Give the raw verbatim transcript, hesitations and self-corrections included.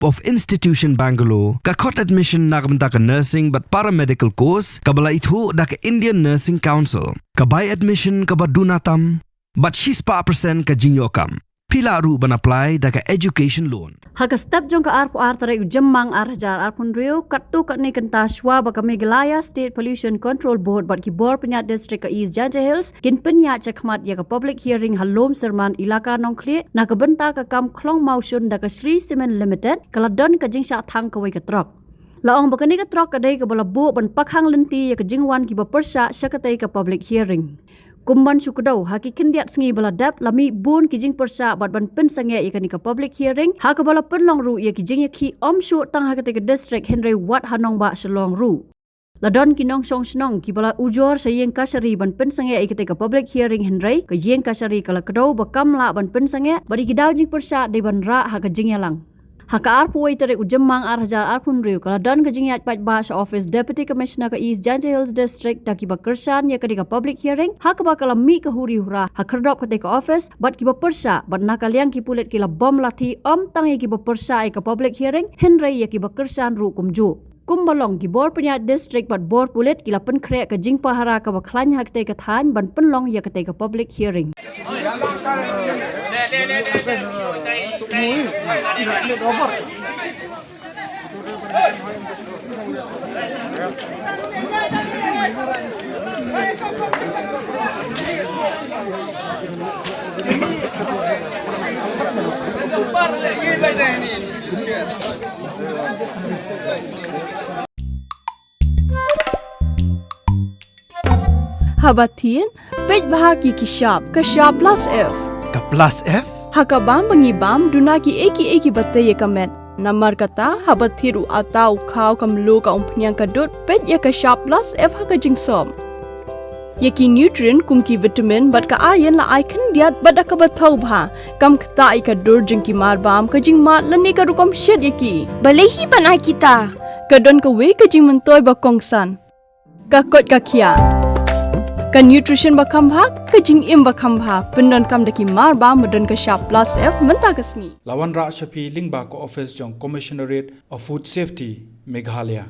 of Institution Bangalore, ka khot admission na ka bynta ka nursing bad paramedical course kaba la ithuh da ka Indian Nursing Council. Ka bai admission kaba duna tam bad shispah percent ka jingïoh kam. Phi lah ruh ban apply da ka education loan. Ha ka step jong ka arphew ar tarik u Jymmang ar hajar arphew hynriew, katto katne kynta shuwa ba ka Meghalaya State Pollution Control Board bad ki bor pynïaid district ka East Jaintia Hills kin pynïaid shakhmat ïa ka public hearing ha Lum Syrman, Elaka Nongkhlieh, na ka bynta ka kam khlong mawshun da ka Shree Cement Limited, ka la don ka jingshah thang kawei ka trok. La ong ba kane ka trok ka dei kaba la buh ban pakhang lynti ïa ka jingwan kiba pyrshah sha katei ka public hearing. Kum ban shu kdew, ha ki khyndiat sngi ba la dep, la mih bun ki jingpyrshah bad ban pynsangeh ïa kane ka public hearing, ha kaba la pynlong ruh ïa ki jingïakhih ym shuh tang ha katei ka district hynrei wat ha nongbah Shillong ruh. La don ki nongshong shnong kiba la ujor sha ïing kashari ban pynsangeh ïa katei ka public hearing hynrei ka ïing kashari ka la kdew ba kam lah ban pynsangeh, bad ïa ki daw jingpyrshah dei ban rah ha ka jingïalang. Ha ka arphew wei tarik u Jymmang ar hajar arphew hynriew, ka la don ka jingïaid paidbah sha office Deputy Commissioner ka East Jaintia Hills District da kiba kyrshan ïa katei ka public hearing, ha kaba ka la mih ka huri hura ha khyrdop katei ka office bad kiba pyrshah, bad na ka liang ki pulit ki la bom lathi ym tang ïa kiba pyrshah ïa ka public hearing hynrei ïa kiba kyrshan ruh kumjuh. Kumba long, ki bor pynïaid district bad bor pulit ki la pynkhreh ka jingpahara kaba khlaiñ ha katei ka thaiñ ban pynlong ïa katei ka public hearing. Haba thied, peit bha ïa ki shap, ka shap plus F. Ka plus F? Ha ka bam ba ngi bam, duna kiei kiei kiba tei ïa ka met. Namar kata, haba thied u atta, u khaw, ka mluh, ka umphniang, ka dud, peit ïa ka shap plus F ha ka jingsop. Ïa ki nutrient kum ki vitamin bad ka iron la ai khyndiat bad da kaba thaw bha. Kam ktah ïa ka dur jong ki marbam, ka jingmad lane ka rukom shet ïa ki. Balei hi ban ai kita? Ka don kawei ka jingmyntoi ba kongsan. Ka koit ka khiah. Ka nutrition ba kham bha, ka jingim ba kham bha. Pyndonkam da ki marbam ba don ka shap plus F mynta ka sngi. La wanrah sha phi lyngba ka office jong Commissionerate of Food Safety, Meghalaya.